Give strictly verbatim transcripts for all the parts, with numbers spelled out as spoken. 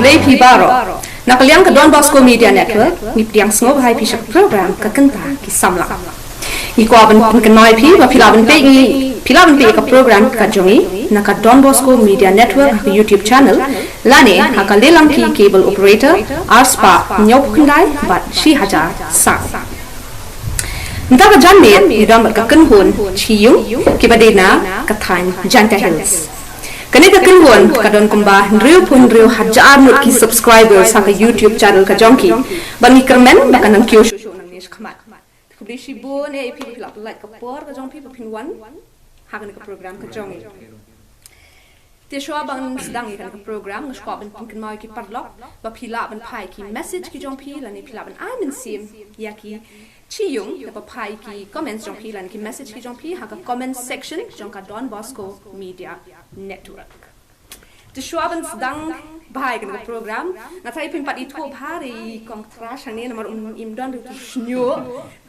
Khublei phi baroh. Na ka liang ka Don Bosco Media Network, ngi pdiang sngewbha ïa phi sha ka program Ka Kynta ki Samla. Ngi kwah ban pynkynmaw ïa phi ba phi lah ban peit ngi, phi lah ban peit ïa ka program ka jong ngi na ka Don Bosco Media Network ha ka YouTube channel lane ha ka Lelang ki cable operator, ar spah hynñiewphew khyndai bad shi hajar saw. Mynta ka janmiet ngi don bad ka kynhun Chi Yung kiba dei na ka thaiñ Jaintia Hills. Kane ka kynhun ka don kumba hynriewphew hynriew hajar ngut ki subscribers ha ka YouTube channel ka jong ki. Bad ngi kyrmen ba kan nang kiew shuh shuh nangne shakhmat. Khublei shibun ïa phi ba phi la pynlait ka por ka jong phi ba phin wan ha kane ka program ka jong ngi. Te shuwa ban sdang ïa kane ka program, nga sngewbha ban pynkynmaw ïa ki paralok ba phi lah ban phai ki message ki jong phi lane phi lah ban ai mynsiem ïa ki Chi Yung, da ba phai ki comments jong phi lane ki message ki jong phi ha ka comment section jong ka Don Bosco Media Network. Te shuwa ban sdang bha ïa kane ka program, nga tharai phim pat ithuh bha ïa i Kong Thra shangne namar um im don ruh tu shñiuh.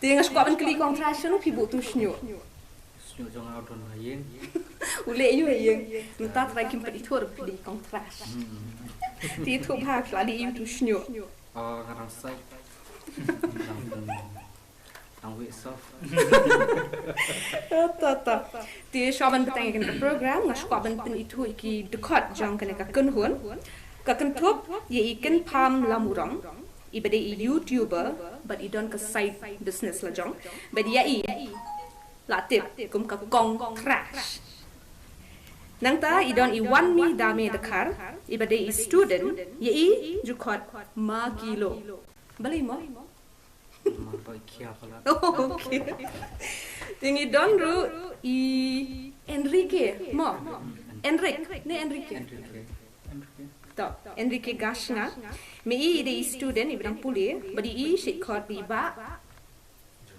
Te nga sngewbha ban kylli i Kong Thra shano phi buh tu shñiuh. Shñiuh jong nga u don ha ïing. U leh ïa u ha ïing. Mynta trai kim pat ithuh ruh phi dei Kong Thra. Hmm. Te ithuh bha phi la dei ïa u tu shñiuh. Ah, nga dang sai. Dang, dang weh soft. Ta, ta. Te shuwa ban bteng ïa kane ka program, nga sngewbha ban pynithuh ïa ki dkhot jong kane ka kynhun. Ka kynthup ïa i Kynpham Lamurong, iba dei i YouTuber bad i don ka side business la jong. Bad ïa i la tip kum ka Kong Thrash. Nangta i don i Wanmi Dame Dkhar, iba dei i student, ïa i ju khot Ma Kilo. Balei mo? Ma Toikhia palat. Okay. Te ngi don ruh i Enrique mo. Enrique, ne Enrique. Enrique. To, Enrique Gashna. Me i dei i student iba dang pule, bad i shait khot da i Bah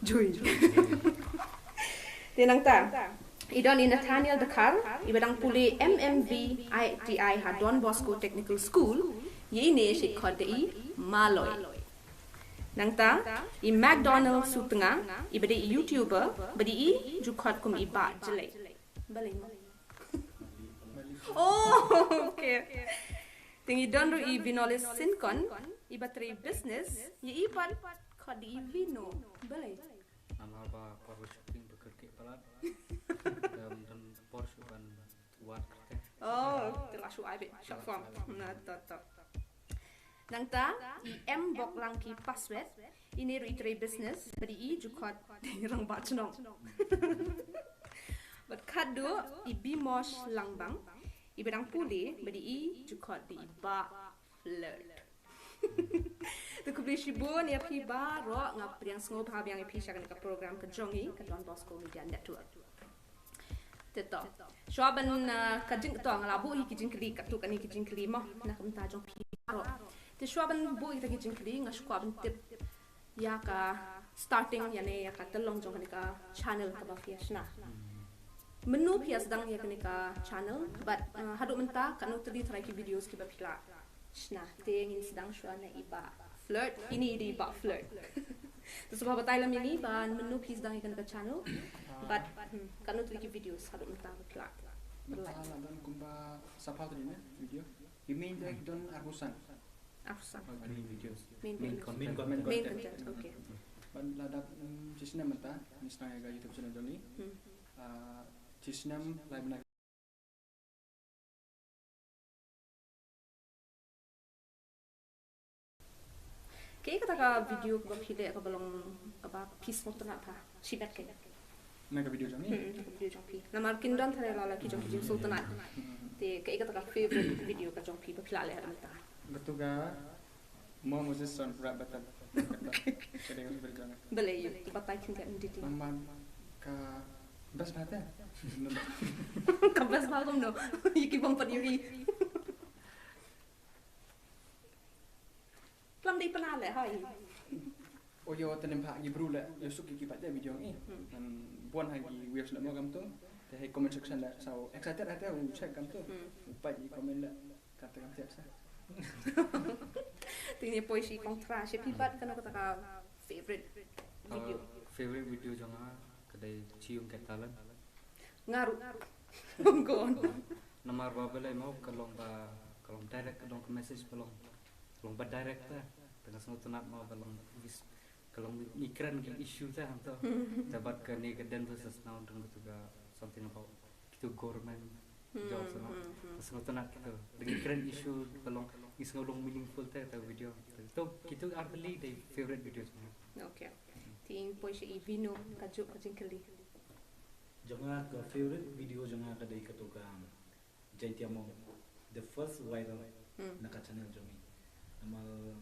Jui. Te nangta i don i Nathaniel Dkhar, iba dang pule M M V I T I ha Don Bosco Technical School, ïa ine i shait khot da i Maloi. Nangta i McDonald Sutnga, iba dei i YouTuber, bad i ju khot kum i Bah Jlei. Balei mo? Oh, okay. Te ngi don ruh i Vinolis Synkon, iba trei business, ïa i pat khot da i Vino. Balei? Namar ba por ba shopping ba kyrkieh palat. Em, don por shuh ban wad kyrteng. Oh, te la shu ai beit short form. Na to to. Nangta i M Boklangki Paswet, ine ruh i trei business, bad i ju khot da i Rangbah Chnong. Bad khatduh i Bimosh Langbang, iba dang pule, bad i ju khot da i Bah Flirt. Te khublei shibun ïa phi baroh, nga pdiang sngewbha biang ïa phi sha kane ka program ka jong ngi ka Don Bosco Media Network. Te to. Shuwa ban, uh, ka jing to nga la buh ïa ki jingkylli, katto katne ki jingkylli mo na ka bynta jong phi baroh. Te shuwa ban buh ïa kita ki jingkylli nga sngewbha ban tip ïa ka starting ïa ne ïa ka tyllong jong kane ka channel kaba phi ïa shna. Mynno phi ïa sdang ïa kane ka channel bad, uh, haduh mynta katno tylli trai ki videos kiba phi la shna. Te ngin sdang shuwa na i Bah Flirt, ine i dei i Bah Flirt. Te sngewbha batai lem ïa ngi ba mynno phi sdang ïa kane ka channel bad, hmm, katno tylli ki videos haduh mynta ba phi la. Mynta la don kumba saphew tylli ne video. I main te don arphew san. Arphew san. Main videos. Main videos. Main content. Main content. Main content, okay. Bad la dap, mm, shi snem mynta ngi sdang ïa ka YouTube channel jong ngi. Hmm. Ah, shi snem lai bnai. Kaei kata ka video kaba phi leh kaba long kaba phi sngewtynnat bha shibit keiñ? Na ka video jong ngi? Hmm, ka video jong phi. Namar kin don tharai la la ki jong ki jingsngewtynnat. Te kaei kata ka favorite video ka jong phi ba phi la leh haduh mynta? Katu ka Mo Moses Son Rap Battle. Kata ka dei ka favorite jong nga. Balei ïa batai khyndiat in detail? Namar ka best bha te. Ka best bha kumno? Ïa ki bym pat ïohi. Khlem dei pynah leh hoi. O ïoh te nym phah ngi bru leh ïoh suk ki ki pat te video ngi. Hmm. Ngan bun ha ki views leh mo kam tu. Te ha comment section leh saw excited ha te u check kam tu. Hmm. U pat i comment leh. Kata kam tiap sa. Te ngi poi shi kong Thra shi phi pat kano kata ka favorite video. Ah, favorite video jong nga ka dei Chi Yung Got Talent. Nga ruh. Go on. Namar ba balei mo ka long ba ka Long direct, long ka message ba long, long ba direct ta. Te nga sngewtynnat mo ba long bis, ka long ngi kren ki issue ta hangto. Te bad kane ka Den versus Now dang katu ka something about kitu government jobs, no? Nga sngewtynnat kitu. Dang ngi kren issue ba long, ngi sngew long meaningful te ta video. To kitu ar tylli dei favorite video jong nga. Okay. Te poi sha i Vino, ka juk ka jingkylli. Jong nga ka favorite video jong nga ka dei katu ka Jaintia Mom, the first viral na ka channel jong ngi. Namar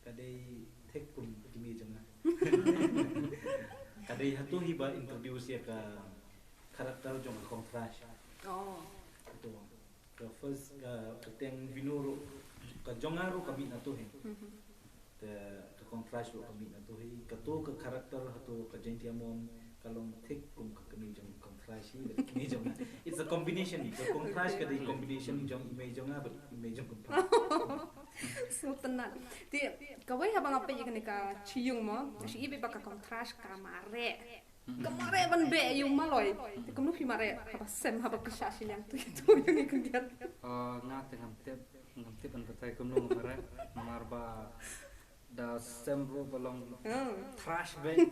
ka dei thik kum kmie jong nga. Ka dei hatu hi ba introduce ïa ka character jong ka Kong Thrush. Oh. Hatu ka first, ka, ka kyrteng Vino ruh, ka jong nga ruh ka mih na tu hi. Te ka Kong Thrush ruh ka mih na tu hi. Katu ka character hatu ka Jaintia Mom ka long thik kum ka kmie jong Kong Thrush hi bad kmie jong nga. It's a combination. Ka Kong Thrush ka dei combination jong i mei jong nga bad i mei jong Kong Thrush. Sngewtynnat. Te kawei haba nga peit ïa kane ka Chi Yung mo, shu i beit ba ka Kong Thrush ka mareh. Ka mareh ban beh ïa u Maloi. Te kumno phi mareh haba sem, haba phi shah shiliang tu tu ïa ngi khyndiat. Ah, nga te ngam tip, ngam tip ban batai kumno nga mareh. Namar ba da sem ruh ba long thrush beit.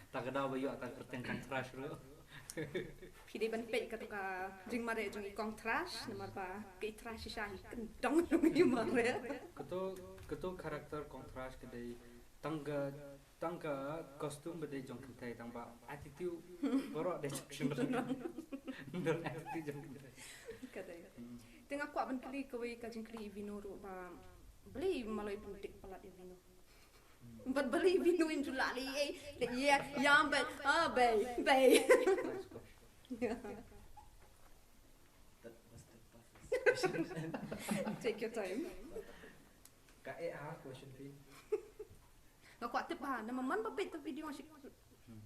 Ta ka daw ba ïoh ta ka kyrteng Kong Thrush ruh. Phi dei ban peit katu ka jingmareh jong i Kong Thrush, namar ba ka i thrush shisha hi kyndong jong i mareh. Katu, katu character Kong Thrush ka dei tang ka Tang ka costume ba dei jong kynthei, tang ba attitude baroh dei jong shynrang. Don attitude jong kynthei. Ka dei. Te nga kwah ban kylli kawei ka jingkylli i Vino ruh ba balei Maloi pyndik palat ïa Vino. Bad balei Vino im ju lah leh ei, leh ïa, ïa bei, ah, bei, bei. Nice question. That was the toughest question. Take your time. Ka eh ha question phi. Nga kwah tip ba, namar man ba peit tu video nga shu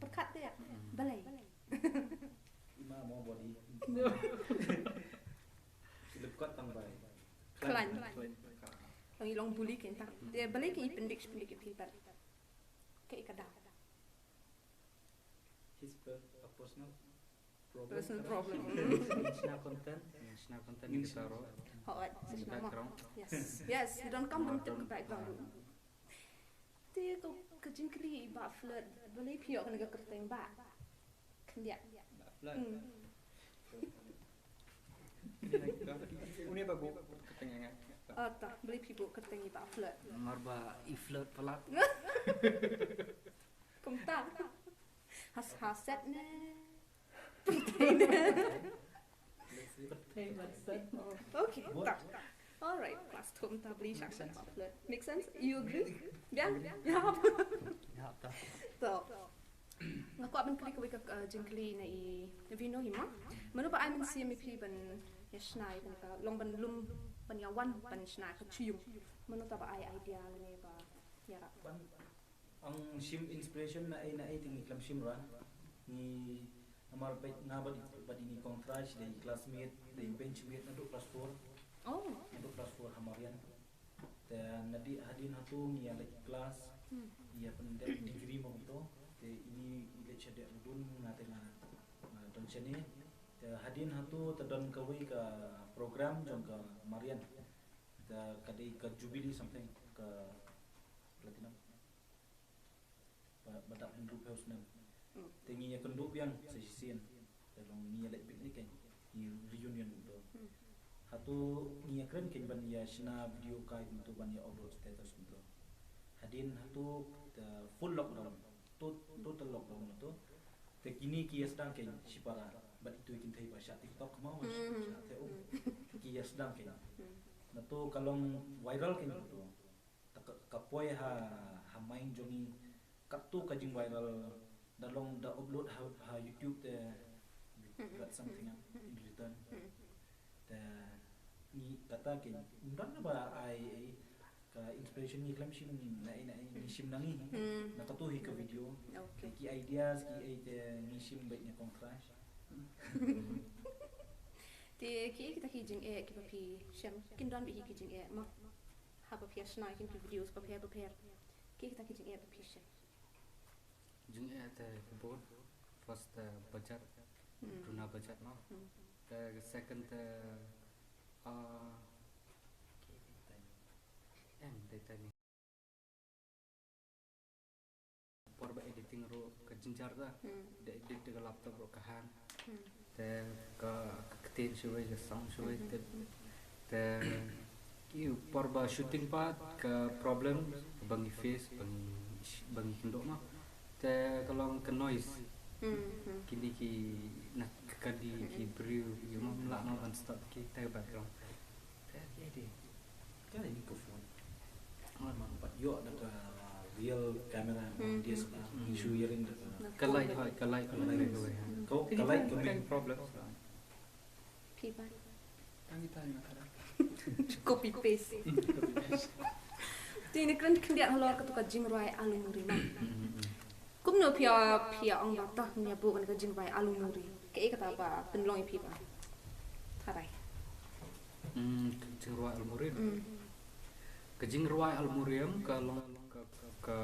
pyrkhat te. Balei? Ima mo body. Lep kot tang bai. Khlaiñ. Khlaiñ. Tang i long bully kein ta. Te balei kein i pyndik, pyndik ïa phi bad kaei ka daw? His per-, a personal problem. Personal problem. Ngin shna content, ngin shna content ïa kita ruh. Hooid, sa shna mo. Background. Yes. Yes, you don't come from tip ka background ruh. Te ka, ka jingkylli i Bah Flood, balei phi ïoh kane ka kyrteng Bah? Khyndiat. Bah Flood. Hmm. Une ba buh kyrteng ïa nga. Oh, ta, balei phi buh kyrteng i Bah Flood? Namar ba i flirt palat. Kumta. Has, haset ne. Pyrthei ne. Pyrthei, haset. Okay, ta. All right, class thum ta bli shak shak flirt. Make sense? You agree? Yeah? Yeah. Yeah, ta. To. Nga kwah ban kylli kawei ka, uh, jingkylli na i Vino hi ma. Mano ba ai mynsiem ïa phi ban ïa shna ïa kane ka, long ban lum ban ïa wan ban shna ka Chi Yung. Mano ta ba ai idea lane ba ïarap. Ban Ang shim inspiration na ei na ei te ngi khlem shim ra. Ngi namar bad nga bad, bad ini Kong Thrush dei classmate, dei benchmate naduh class four. Oh. Naduh class four ha Marian. Te nadih hadien hatu ngi ïa leit class, ïa pyndep degree mo to. Te ini i leit shadeh rudun nga te nga, nga don shane. Te hadien hatu te don kawei ka program jong ka Marian. Te ka dei ka Jubilee something ka Platinum. Ba, ba dap hynriewphew snem. Te ngi ïa kynduh biang sa shisien. Te long ngi ïa leit picnic kein. Ngi reunion to. Hatu ngi ïa kren kein ban ïa shna video kai kumto ban ïa upload status kumto. Hadien hatu te full lockdown. To, total lockdown to. Te kine ki ïa sdang kein shipara. Bad itu i kynthei ba shah TikTok mo, shah te um. Ki ïa sdang kein. Na to ka long viral kein to. Ta ka, ka poi ha, ha mind jong ngi katto ka jingviral da long da upload ha, ha YouTube te we got something in return. Te ngi kata kein ym don ba ai, ai ka inspiration ngi khlem shim na ei na ei ngi shim na ngi. Na kato hi ka video. Okay. Ki ideas ki ei te ngi shim bad na Kong Thrush. Te ki ei kita ki jingeh kiba phi shem kin don bad hi ki jingeh ma. Haba phi ïa shna ïa ki videos bapher bapher. Ki kita ki jingeh ba phi shem. Jingeh te bun, first te budget, duna budget mo. Te second te, ah, Ting ruh ka jynjar ta. Da edit da ka laptop ruh ka hang. Te ka, ka ktien shawei, ka sound shawei te. Te ki por ba shooting pat ka problem ba ngi face, ba ngi, ba ngi kynduh ma. Te ka long ka noise. Kine ki na ka kadi ki briew, ki mom lah ma ban stop ki te ka background. Te ki di. Ka ni ko phone. Ngan man pat ïoh da ka real camera, DSLR. Ngi shu ïaring da ka. Ka light, ka light, ka light. Ka, ka light ka main problem. Phi ba. Tang kita nga thara. Copy paste. Te ni kren khyndiat halor katu ka jingrwai alumuri ma. Kumno phi ïa, phi ïa ong ba tah ïa buh ka jingrwai alumuri. Kaei kata ba pynlong ïa phi ba. Tharai. Hmm, ka jingrwai alumuri. Ka jingrwai alumuri em ka long ka, ka,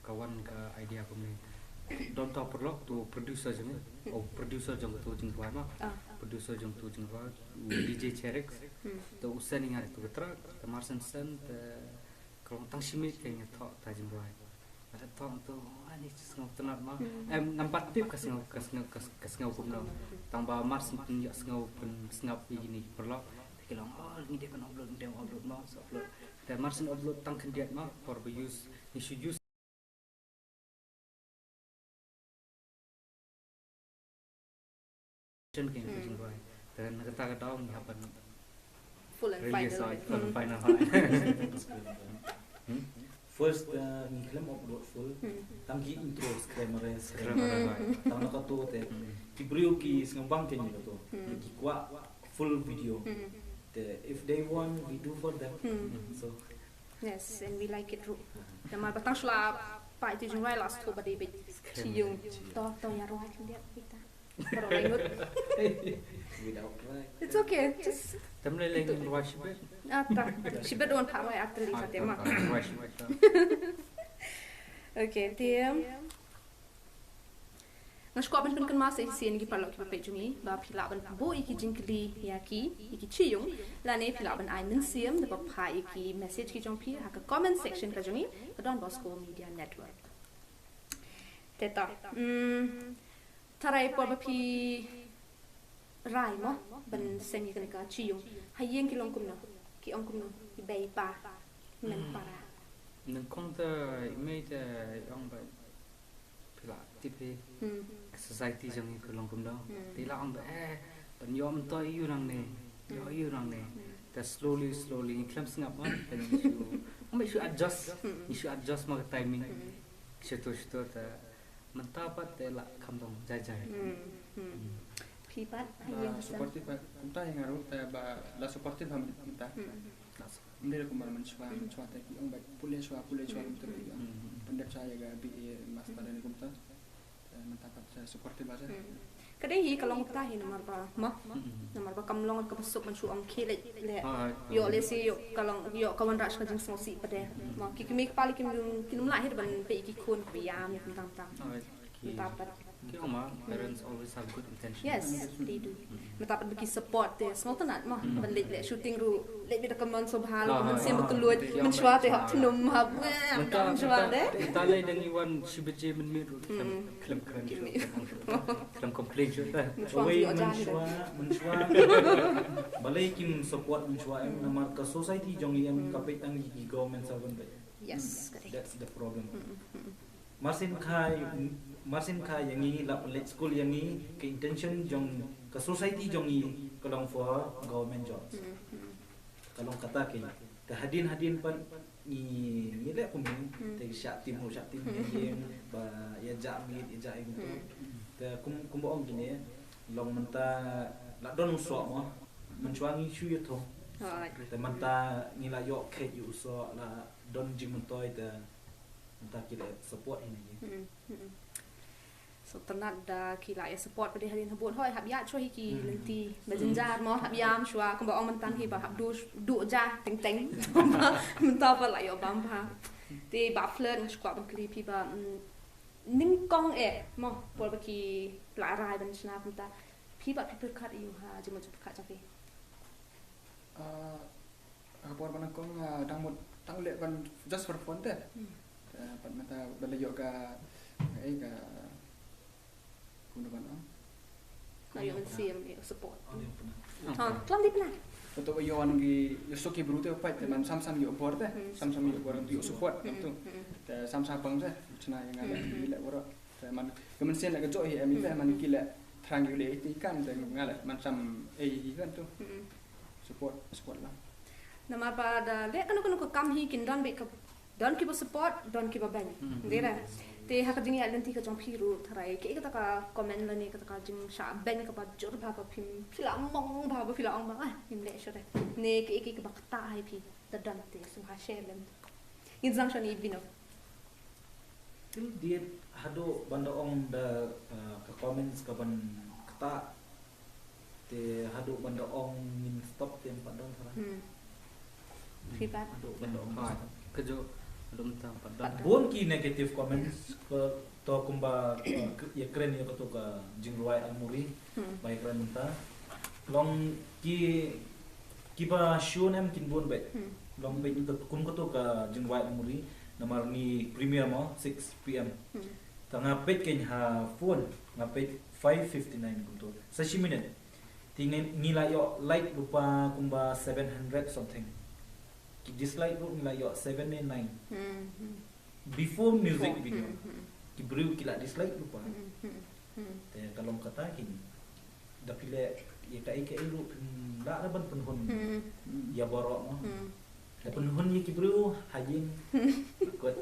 ka wan ka idea kumne. Don tau paralok tu producer jong, o producer jong tu jingrwai ma. Producer jong tu jingrwai, u D J Cherix. Tu u send ïa nga tu ka track, te mar syn send te ka long tang shi minit ka ngi thoh ta jingrwai. Nga da thoh tu, ani sngew tynnat ma. Em, ngam pat tip ka sngew, ka sngew, ka, ka sngew kumno. Tang ba mar syn pynïoh sngew pynsngap ïa kine ki paralok. Te ki long, oh, ngi dei ban upload, ngi dei ban upload ma, sa upload. Te mar syn upload tang khyndiat ma, por ba use, ngi shu use. Chen kin ka jingrwai. Te na kata ka daw ngi hap ban full and final. Full and final. First, uh, ngi khlem upload full. Tang ki intro, scream re, scream re. Tang na katu te. Ki briew ki sngewbang ken ïa katu. Ki kwah full video. Te if they want, we do for them. So. Yes, and we like it ruh. Namar ba tang shu la pait tu jingrwai la sngewthuh ba dei beit. Chi yung. To, to ïa rwai khyndiat kita. Baroh lai ngut. Without try. It's okay. Just tam lei lei rwai shibit. Ah, ta. Shibit don pha rwai artylli ka tema. Rwai shibit. Okay, te nga sngewkwah ban pynkynmaw sa shisien ïa ki paralok kiba peit jong ngi ba phi lah ban buh ïa ki jingkylli ïa ki, ïa ki chi yung, lane phi lah ban ai mynsiem da ba phah ïa ki message ki jong phi ha ka comment section ka jong ngi ka Don Bosco Media Network. Te ta. Mm, tharai por ba phi rai mo ban seng ïa kane ka chi yung. Ha ïing ki long kumno? Ki ong kumno? I bei i pa. Mem para. Nyngkong te i mei te i ong ba phi la tip hi. Ka society jong ngi ka long kumno. Te i la ong ba eh ban ïoh myntoi ïa u nangne. Ïoh ïa u nangne. Te slowly slowly ngi khlem sngap ma. Te ngi shu, ngi shu adjust. Ngi shu adjust ma ka timing. Shuto shuto te mynta pat te la kham dong jai jai. Phi pat ha ïing, supportive pat kumta ïa nga ruh te ba la supportive ha mynta. Ym dei kumba mynshuwa, mynshuwa te ki ong ba pule shuwa, pule shuwa kumta ki ong. Pyndep shuwa ïa ka B A master ne kumta. Te mynta pat te supportive ba te. Ka dei hi ka long kumta hi namar ba mo. Namar ba kam long kaba suk ban shu ong khie leh leh. Ïoh lehse ïoh ka long ïoh ka wanrah sha ka jingsngewsih pat de. Mo ki kmie ki kpa lei kim, kim lah hi ban peit ki khun kaba ïam ïa kumta kumta. Mynta pat. Ki ong ma, parents always have good intentions. Yes, they do. Mynta pat ba ki support te sngewtynnat mo. Ban leit leh shooting ruh leit beit da ka mon sngewbha, da ka mynsiem ba kylluid. Mynshuwa te hap thnum hap. Mynta mynta lei dang i wan shi baje mynmiet ruh khlem kren shuh. Khlem complain shuh te. Mynshwa, mynshwa. Balei kim support mynshwa em, namar ka society jong i em ka peit tang ïa ki government servant beit. Yes, correct. That's the problem. Marsien kha, marsien kha ïa ngi la pynleit skul ïa ngi, ka intention jong ka society jong ngi ka long for government jobs. Ka long kata kein. Te hadien hadien pat ngi, ngi leh kumne, te shah tim ruh shah tim ïa ïing ba ïa jah miet ïa jah ïing tu. Te kum, kumba ong kine long mynta la don u soh mo. Mynshuwa ngi shu ïa thung. Te mynta ngi la ïoh kheit ïa u soh, la don jingmyntoi te mynta ki la support hi na ngi. Sngewtynnat da ki la ïa support pat de hadien habud, hoi hap ïaid shuwa hi ki lynti ba jynjar mo, hap ïam shuwa kumba ong mynta hi ba hap duh, duh ja teng teng. Mynta pat la ïoh bam bha. Te Bah Flood nga sngewkwah ban kylli phi ba nyngkong eh mo por ba ki la rai ban shna kumta, phi pat phi pyrkhat ïa u ha jingmut jingpyrkhat jong phi? Ah, ha ka por ba nyngkong, ah, dang mut tang leh ban just for fun te. Te pat mynta ba la ïoh ka, ka Ka kumno ban ong? Ka ïoh mynsiem, ïoh support. Ha, klam dei pynah. Kato ïoh wan ki, ïoh suk ki briew te u pait te man sam sam ïoh bor te, sam sam ïoh bor te ïoh support te. Te sam sam pang te, chna ïa nga le, ïa le bor. Te man ka mynsiem le ka jong hi em te man ki le thrang ïoh le te kam te nga le man sam ei hi kan tu. Support, support lang. Namar ba da leh kano kano ka kam hi kin don beit ka, don kiba support, don kiba beiñ. Dei re. Te ha ka jingïaid lynti ka jong phi ruh tharai, kaei kata ka comment lane kata ka jingshah beiñ kaba jur bha ba phim, phi la mong bha ba phi la ong ba, ah, ngim leh shuh re. Ne kaei kaei kaba ktah ha ïa phi, da don te sngewbha share lem. Ngin sdang shwa ïa i Bino. Til diet haduh ban da ong da, uh, ka comments ka ban ktah. Te haduh ban da ong ngin stop te em pat don tharai. Hmm. Feedback. Haduh ban da ong ngin stop. Ka jong haduh mynta em pat don. Bun ki negative comments ka to kumba, uh, ïa kren ïa kato ka jingrwai Almuri. Hmm. Ba ïa kren mynta. Long ki, kiba shun em kin bun beit. Hmm. Long beit kum kato ka jingrwai Almuri. Namar ngi premiere mo six P M. Hmm. Te nga peit kein ha phone, nga peit five fifty-nine kumto. Sa shi minit. Te ngi, ngi la ïoh like lypa kumba seven hundred something. Ki dislike ruh ngi la ïoh seven ne nine. Hmm, hmm. Before music video. Hmm, hmm. Ki briew ki la dislike lypa. Hmm, hmm, hmm. Te ka long kata kein. Da phi leh ïa kaei kaei ruh phin lah ban pynhun. Hmm. Ïa baroh mo. Hmm. Da pynhun ïa ki briew ha ïing. Kut.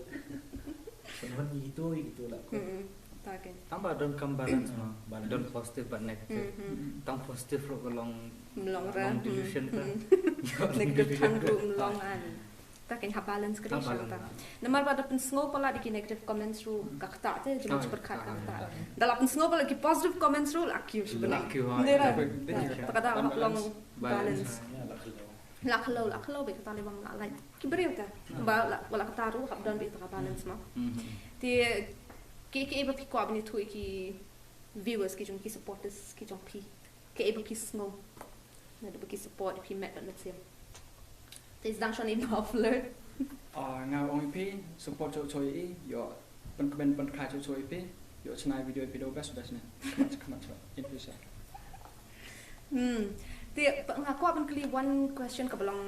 Pynhun ïa kito ïa kito lah kut. Hmm. Ta kein. Tang ba don kam balance mo. Balance. Don positive bad negative. Hmm, hmm. Tang positive ruh ka long, long delusion ka. Hmm. Negative tang ruh long an. Ta kein ha balance ka dei shata. Namar ba da pynsngew palat ïa ki negative comments ruh ka ktah te, jingmut pyrkhat ka ktah. Da la pynsngew palat ki positive comments ruh la kiew shibun. La kiew. Dei re. Ta ka da long balance. La khlaw, la khlaw beit kata lei bang la like. Ki briew te. Ba la, ba la kata ruh hap don beit ta ka balance mo. Te ki, ki ba phi kwah ban ïathuh ïa ki viewers ki jong ki supporters ki jong phi. Kaei ba phi sngew. Naduh ba ki support phi met bad mynsiem. Te sdang shwa ïa i Buffalo. Ah, nga ong ïa phi support choh choh ïa i, ïoh pynkmen pynkha choh choh ïa phi, ïoh chna video ïa phi da u best best ne. Khmat khmat choh in phi sha. Hmm. Te nga kwah ban kylli one question kaba long,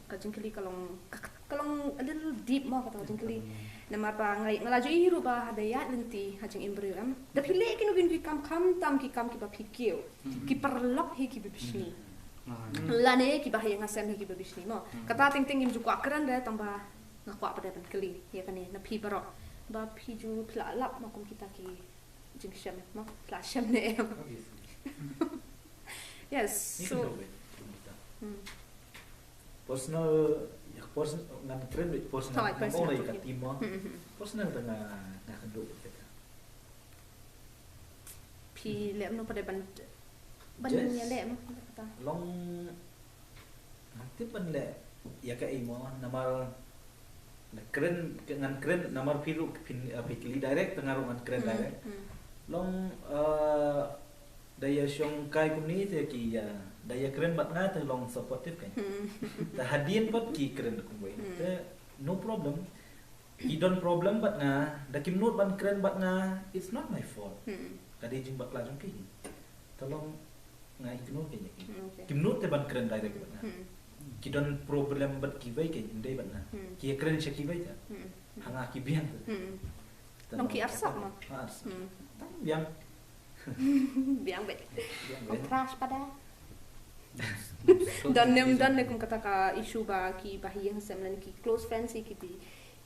ka jingkylli ka long ka, ka long a little deep mo kata ka jingkylli. Namar ba nga, nga la ju ïohi ruh ba ha da ïaid lynti ha jingim briew em. Da phi leh kino kino ki kam khamtam ki kam kiba phi kiew. Ki paralok hi kiba bishni. Lane kiba ha ïing ha sem hi kiba bishni mo. Kata teng teng ngim ju kwah kren re tang ba nga kwah pat de ban kylli ïa kane na phi baroh. Ba phi ju phi la lap mo kum kita ki jingshem mo. Phi la shem ne em. Yes. So. Hmm. Personal, ïa personal, ngan kren beit personal. Personal, personal, okay. Personal da nga, nga kynduh beit. Phi leh kumno pat de ban, ban ïaleh mo kata. Long, ngan tip ban leh ïa kaei mo namar ngan kren, ngan kren namar phi ruh phi, phi kylli direct te nga ruh ngan kren direct. Long, eh, da ïa shong kai kumne te ki ïa, da ïa kren bad nga te long supportive kein. Te hadien pat ki kren kumwei. Te no problem. Ki don problem bad nga, da kim nud ban kren bad nga, it's not my fault. Ka dei jingbakla jong ki. Te long nga ignore kein ïa ki. Kim nud te ban kren direct bad nga. Ki don problem bad kiwei kein, ym dei bad nga. Ki ïa kren sha kiwei te. Ha nga ki biang te. Long ki arsap mo? Arsap. Tang biang. Biang beit. Biang beit. Ym thras pat de. Don ne ym don ne kum kata ka issue ba kiba ha ïing ha sem lane ki close friends hi ki bi,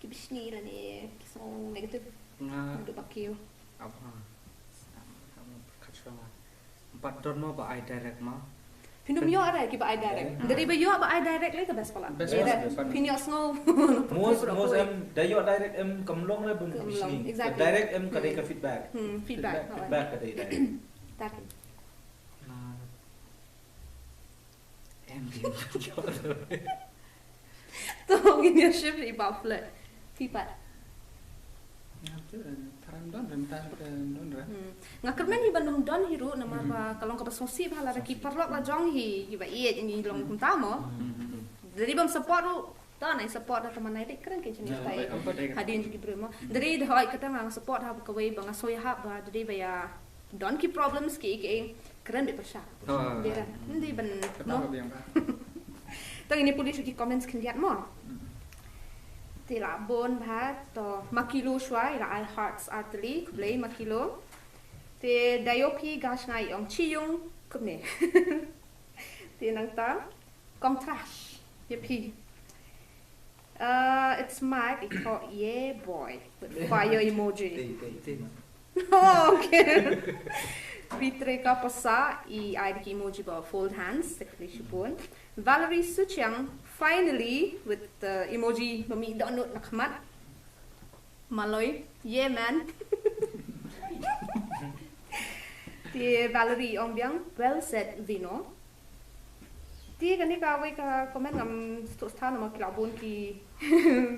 ki bishni lane ki sngew negative. Nga. Naduh ba kiew. Ap ha. Kat shwa nga. Ym pat don mo ba ai direct mo. Phin ym ïoh re kiba ai direct. Da dei ba ïoh ba ai direct lei ka best palat. Best palat. Phin ïoh sngew. Most, most em da ïoh direct em kam long re bym bishni. Exactly. Direct em ka dei ka feedback. Hmm, feedback. Feedback ka dei direct. Thank you. Em. To ngin ïa shim ïa i Bah Floyd. Phi pat. Nga te, eh, tharai ym don re, mynta te ym don re. Hmm. Nga kyrmen hi ba ym don hi ruh namar ba ka long kaba sngewsih bha lada ki paralok la jong hi, hi ba ïeit ngi long kumta mo. Da dei bym support ruh. To nai support ha ka manai dei kren ki jingïatai. Hadien jong ki briew mo. Dei da hoi kata nga support ha kawei ba nga soi hap ba dei ba ïa don ki problems ki ki kren beit pyrshah. Dei ran. Dei ban mo. To ngin ïa pule sha ki comments khyndiat mo. Te la bun bha to ma kilo shuwa ïa la ai hearts artylli khublei ma kilo. Te da ïoh phi ga shngai ong chi yung kumne. Te nangta kong trash ïa phi. Uh, it's Mike, i call yeah boy with fire emoji. Oh, okay. Pitreka Pasa, i ai ki emoji ba fold hands, sekali shipun. Valerie Suchiang, finally, with the emoji ba mi donut na khmat. Maloi, yeah man. Te Valerie ong biang, well said Vino. Te kane ka wei ka comment ngam sngewthuh than namar ki la bun ki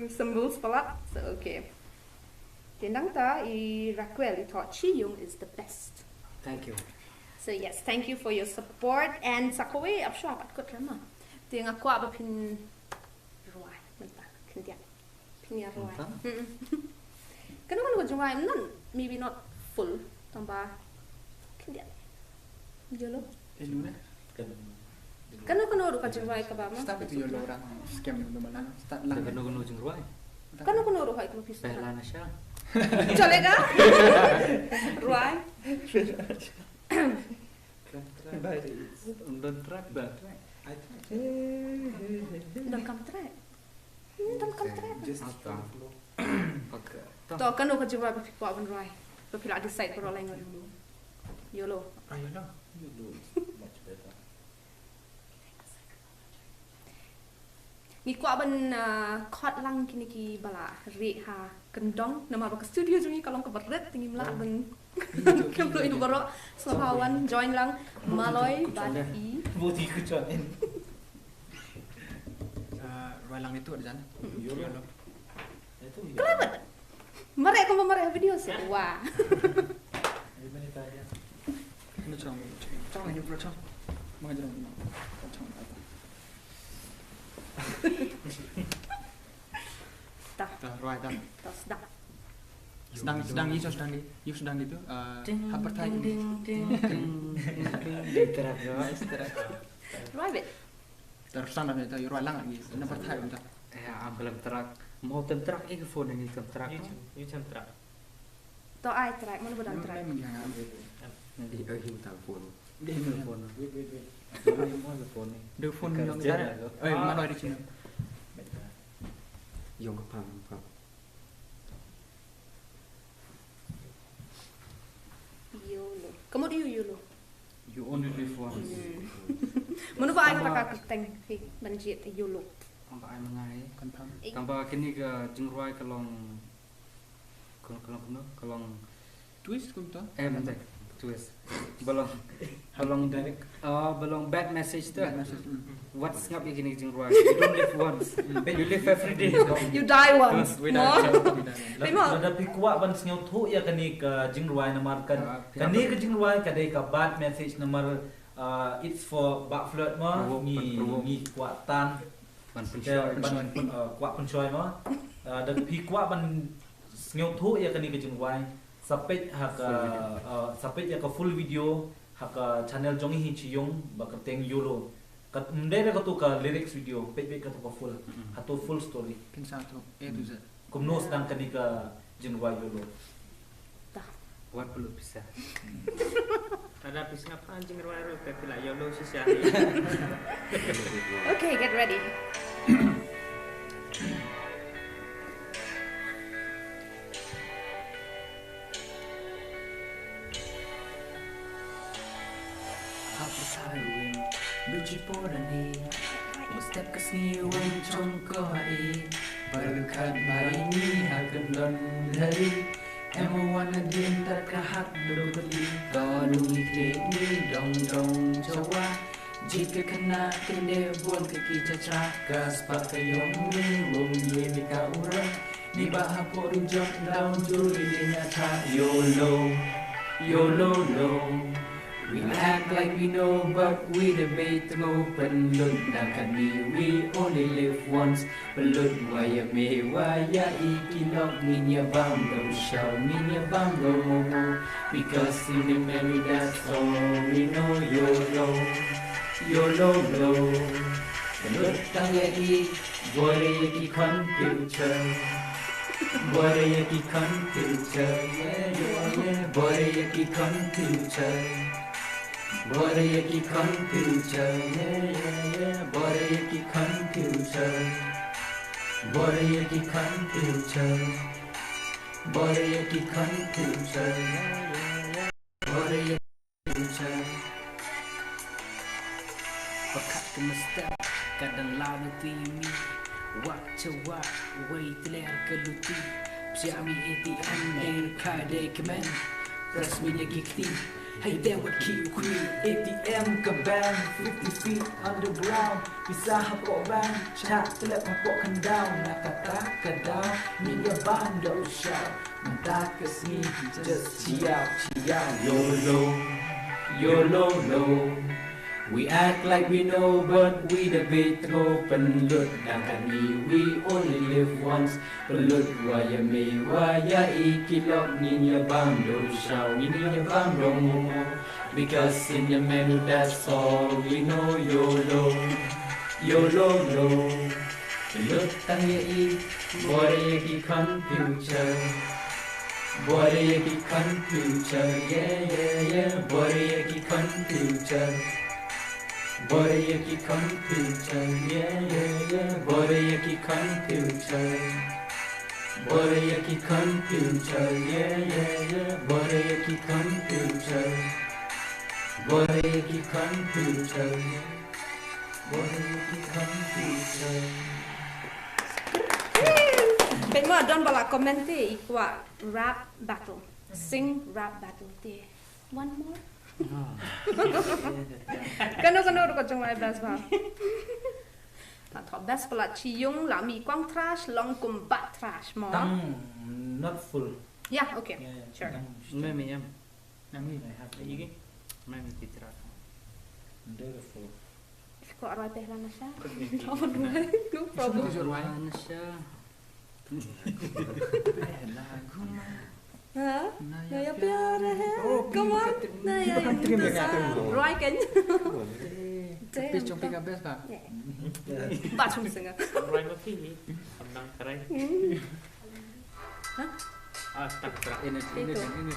symbols palat. So okay. Te nangta i Raquel i thought Chi Yung is the best. Thank you. So yes, thank you for your support and sa kawei ap shuwa pat kut rama. Te nga kwah ba phin rwai mynta khyndiat. Phin ïa rwai. Kano kano ka jingrwai mynta maybe not full tang ba khyndiat. Yolo. Kano kano ruh ka jingrwai kaba ma. Start with yolo rang scam dulu mana. Start lang. Kano kano jingrwai. Kano kano ruh hai kaba pisa. Pehla nasha. Chalega. Rwai. Don't track that. Don't come track. Don't come track. Just follow the flow. Okay. To kano ka jingrwai ba phi kwah ban rwai? Ba phi la decide ba rwai ngan yolo. Ah, yolo. Yolo is much better. Ngi kwah ban uh, khot lang kine ki ba la rieh ha kyndong namar ba ka studio jong ngi ka long kaba rit te ngim lah ban. Khlem ïa baroh sngewbha wan join lang Maloi bad i. Boti ku chon. Rwai lang itu ada jan. Yolo. Kelabat. Mareh kumba mareh video sih. Wah. Ini chong. Chong ini bro chong. Mau chong. Chong. Tah. Tah, rwai tah. Tah, sdang. Sdang, sdang, ïa sdang di, ïa sdang di tu. Hap pyrthai. Ding ding ding ding ding ding. Ding terak no. Rwai bit. Tah, sdang dah ni tah, ïa rwai lang lagi. Ina pyrthai um tah. Eh, am belum terak. Mau tem terak, eh, phone ni tem terak. Ïa tem terak. To ai terak, mana badan terak. Nanti eh, ïa phone. Dia phone. Wait, wait, wait. Dia phone yang terak. Eh, mana ada sini? Yong ka pam pam. Yolo. Kamu dia yolo. You only live once. Mano ba ai kata ka teng hi ban jied yolo. Tang ba ai mangai. Confirm. Tang ba kini ka jingrwai ka long ka long ka long Twist kumta? Eh, mynta. Twist. Ba long ba long direct. Ah, ba long bad message tu. Bad message. Wat sngap ïa kine ki jingrwai. You don't live once. You live every day. You die once. We die once. Lada phi kwah ban sngewthuh ïa kane ka jingrwai namar kane ka jingrwai ka dei ka bad message namar it's for bad flirt ma ngi ngi kwah tan ban pynshoi ban kwah pynshoi ma. Lada phi kwah ban sngewthuh ïa kane ka jingrwai sa peit ha ka sa peit ïa ka full video ha ka channel jong i hi Chi Yung ba ka teng yolo. Ka mdei da ka tu ka lyrics video peit peit ka tu ka full. Ha tu full story. Kin sa tu A to Z. Kumno sdang kane ka jingrwai yolo. Tah. Wat pelu pisa. Ada pisa apa jingrwai ru ka pila yolo sisa. Okay, get ready. Hap thai win du chi por ani. Step ka sngi win chong ko hai. Par khat mai ni ha kan don dari. Em wan din ta ka hat du ko di. Ko lu ni klik ni dong dong chawa. Jit ka khynnah kynde bun ka ki cha cha ka spak ka yong ni wong ye ni ka ura. Ni ba ha por jot daw jur ni na cha yolo yolo lo. We act like we know, but we debate ngo pynlut dang kane, we only live once. Pynlut wa ya me wa ya i ki lok, ngin ya bam dong shaw, ngin ya bam dong mo mo. Because in the memory, that's all we know. YOLO, YOLO, lo. Pynlut tang ya i, bore ya ki computer. Bore ya ki computer, yeah, yeah, yeah. Bore ya ki computer. Bore ya ki computer, yeah, yeah, yeah. Bore ya ki computer. Bore ya ki computer. Bore ya ki computer, yeah, yeah, yeah. Bore ya ki computer. Pakat ka mustep, ka dang law na ti mi. Wak cha wak, wei tler ka luti. Psiami A T M, der ka de kmen. Press mi de ki kti. Hey, there what ki u kwi. A T M ka bank, fifty feet underground. Pisa hapoh bank, chak tlep hapoh kandau. Na kata ka daw, mi ya bam da u shaw. Mynta ka sngi, just chiaw, chiaw. YOLO, YOLO, lo. We act like we know, but we debate ngo pynlut dang kane, we only live once. Pynlut wa ya me, wa ya i ki lok, ngin ya bam dong shaw, ngin ya bam dong mo mo. Because in the menu, that's all we know. YOLO, YOLO, lo. Pynlut tang ya i, bore ya ki computer. Bore ya ki computer, yeah, yeah, yeah. Bore ya ki computer. Bore ya ki computer, yeah, yeah, yeah. Bore ya ki computer. Bore ya ki computer, yeah, yeah, yeah. Bore ya ki computer. Bore ya ki computer, yeah. Bore ya ki computer. Peit mo, don ba la comment te, i kwah rap battle. Sing rap battle te. One more. Kano kano ruh ka jong lai best ba. Ta thok best pala chi yung la mi kwang trash long kum bat trash mo. Tang not full. Yeah, okay. Yeah, yeah, sure. Tang. Me me yam. Nang ni. I have to. Igi. Me me ki trash. They're full. Kwah roi pehla nasha. No problem. Nasha. Ha? Naya pyar hai. Oh, come on. Naya pyar hai. Roi kan. Damn. Pis jong pika best ba. Ba chung singa. Roi ma ki ni. Amnang karai. Ha? Ah, tak tak. Ini ini ini.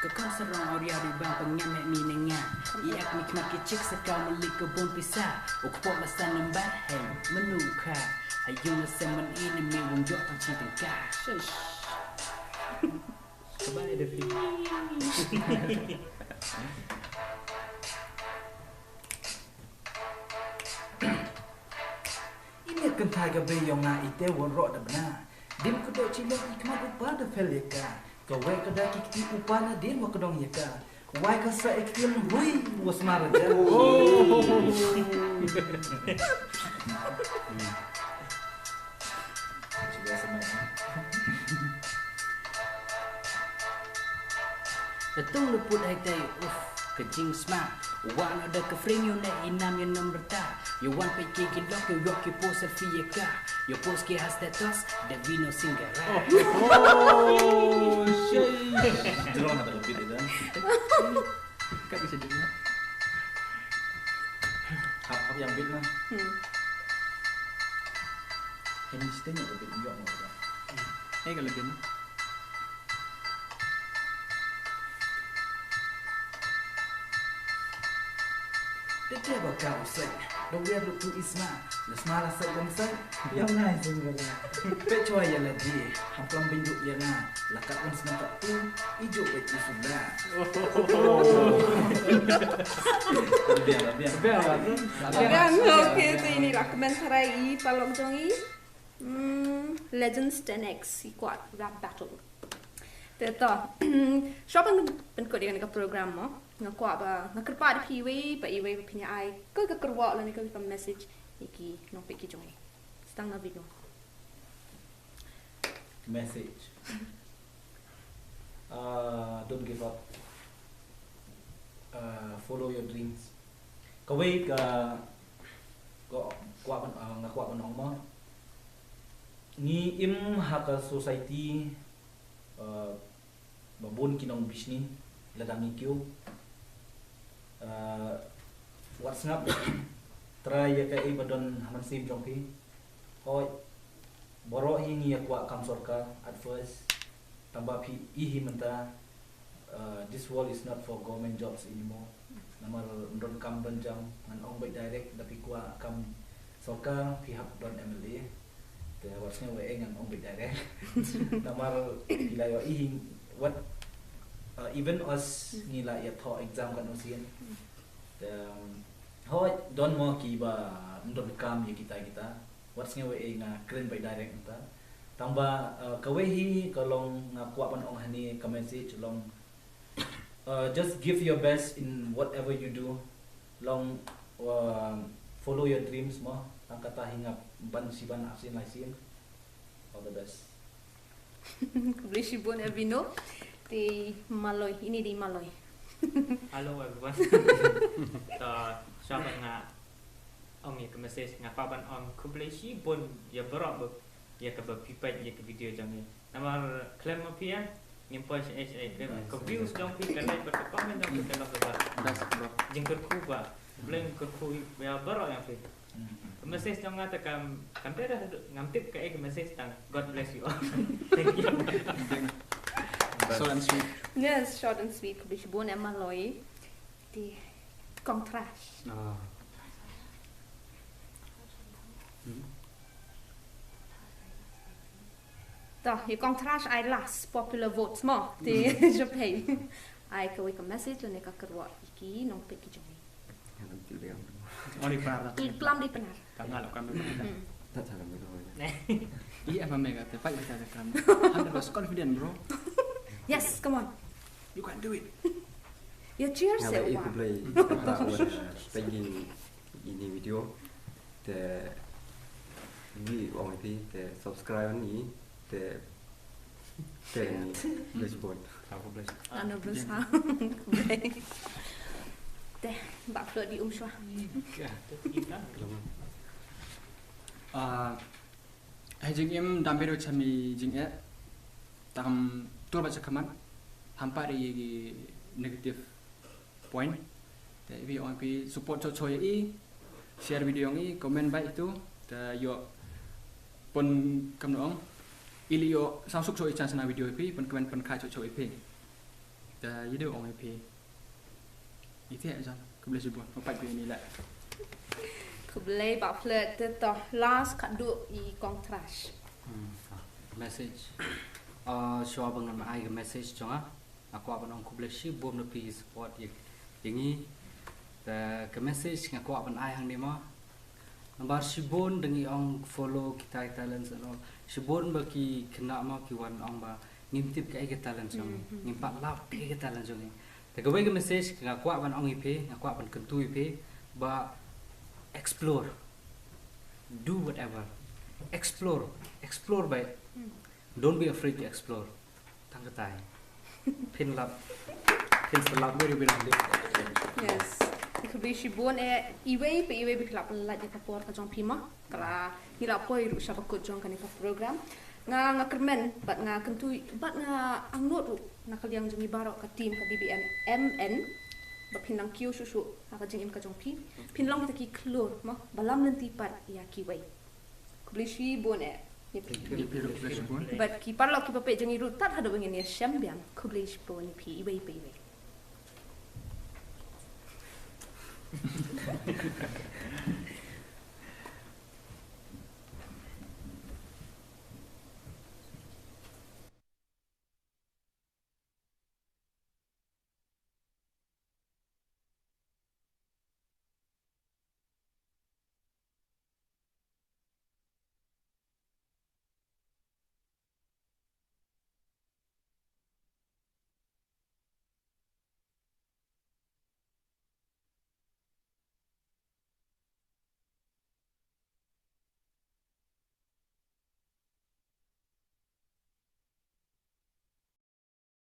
Ka kon sarong awria ri bang pynngam heh mi ne nga. I ek mi khmat ki chik sa kaw malik ka bun pisa. U kpok la san nambar heh menu kha. Ha yung la sem man i ne mi wung jok tang chi tang ka. Shush. Goodbye, Daffy. I miet kynthai ka bei yong nga i te wan roh da bna. Dim ka doh chi lok i khmat u pa da fel ya ka. Ka wei ka da ki kti u pa na din wa ka dong ya ka. Wai ka sa i kti hui wa smar ja. Oh. Atung luput hai tai uf ka jingsma. Wa na da ka fring yu ne inam yu nam rta. Yu wan pe ki ki lok yu yok ki post selfie ya ka. Yu post ki ha status da vino singara. Oh shit. Drone ada lebih dah. Kat bisa jadi. Hap hap yang bit lah. Hmm. Ini sitenya lebih yok mau. Eh kalau gini. Te te ba ka u sait, da wer ruh tu i sma, la sma la sait wan sait. Ïa nga i sngewbha. Peit chwa ïa lade, ham klam beiñ ruh ïa nga, la kat wan snem kat tu, i juh beit i sngewbha. Biang, biang. Biang, okay, so ini lah komentar i paralok jong i. Hmm, Legends ten X, i kwah rap battle. Te to, shuwa ban pynkut ïa kane ka program mo. Nga kwah ba nga kyrpad ïa phi iwei pa iwei ba phin ïa ai kawei ka kyrwoh lane kawei ka message ïa ki nongpeit ki jong ngi. Sdang na Vino. Message. Uh, don't give up. Uh, follow your dreams. Kawei ka kwah ban, uh, nga kwah ban ong mo, ngi im ha ka society, uh, ba bun ki nongbishni lada ngi kiew. Uh, wat sngap, try ïa kaei ba don ha mynsiem jong phi. Hooid, baroh hi ngi ïa kwah kam sorkar at first. Tangba phi i hi mynta, uh, this world is not for government jobs anymore. Namar ym don kam don jam, ngan ong beit direct, da phi kwah kam sorkar phi hap don M L A. Te wat sngew ei ei, ngan ong beit direct. Namar phi la ïoh i hi wat, uh, even us ngi la ïa thoh exam katno sien. Te, um, hooid, don mo kiba ym don kam ïa kita kita. Wat sngew ei ei, nga kren beit direct mynta. Tangba, uh, kawei hi ka long nga kwah ban ong hangne ka message long, uh, just give your best in whatever you do. Long, uh, follow your dreams mo. Tang kata hi nga ban shi ban arsien lai sien. All the best. Khublei shibun Vino. Te Maloi, ine dei Maloi. Hello everyone. To, shuwa ba nga ong ïa ka message, nga kwah ban ong khublei shibun ïa baroh ba ïa kaba phi peit ïa ka video jong ngi. Namar khlem ma phi ïa ngim poi shaei shaei, khlem ka views jong phi, ka like bad ka comment jong phi ka long kaba jingkyrkhu ba U Blei un kyrkhu ïa baroh ïa phi. Ka message jong nga te kam, kam dei da haduh, ngam tip kaei ka message tang. God bless you all. Thank you. Short and sweet. Yes, short and sweet. Khublei shibun Maloi. Te Kong Thrash. To, ïa Kong Thrash ai last popular votes mo. Te shu peit. Ai kawei ka message lane ka kyrwoh ïa ki nongpeit ki jong ngi. Ong dei Pnar. Klam dei Pnar. Ka nga la klam dei Pnar. Ïa, ma me ka te peit ka klam. Hundred percent confident, bro. Yes, come on. You can do it. Ïa cheers. Nga ba i khublei kata wan peit ïa ini video. Te ngi ong ïa phi te subscribe ni te te ni Facebook. Khublei. Ano bes ha. Te ba float di um shwa. Ah, ha jingim dang bero chami jingeh. Tam tur ba chakamat. Hampa ri negative point. Te ïa phi ong ïa phi support cho cho ïa i, share video ïa i, comment bad itu. Te ïoh pun kam ong ili ïoh sa suk cho i chance na video ïa phi, pun comment pun kha cho cho ïa phi. Te ïa dei ong ïa phi. Ite jan khublei shibun. Opat phi ni la. Khublei ba float te to last ka du i Kong Thrash. Message. Uh, shuwa ba ngan ai ka message jong nga. Nga kwah ban ong khublei shibun na phi support ïa ngi. Te ka message nga kwah ban ai hangne ma. Namar shibun da ngi ong follow kita ki talents and all. Shibun ba ki khynnah ma ki wan ong ba ngim tip kaei ka talent jong ngi. Ngim pat lap kaei ka talent jong ngi. Te kawei ka message nga kwah ban ong ïa phi, nga kwah ban kyntu ïa phi ba explore. Do whatever. Explore. Explore ba. Don't be afraid to explore. Tang katai. Phin lap. Phin sa lap wei wei. Yes. Khublei shibun eh iwei pa iwei ba ki la pynlait ïa ka por ka jong phi ma. Ka la ngi la poi ruh sha ba kut jong kane ka program. Nga nga kyrmen bad nga kyntu bad nga angnud ruh na ka liang jong ngi baroh ka team ka D B M M N. Ba phin nang kiew shuh shuh ha ka jingim ka jong phi. Phin long kita ki khlur ma ba lam lynti pat ïa kiwei. Khublei shibun eh. Bad ki paralok ki ba peit jong ngi ruh tad haduh ba ngin ïa shem biang. Khublei shibun ïa phi iwei pa iwei.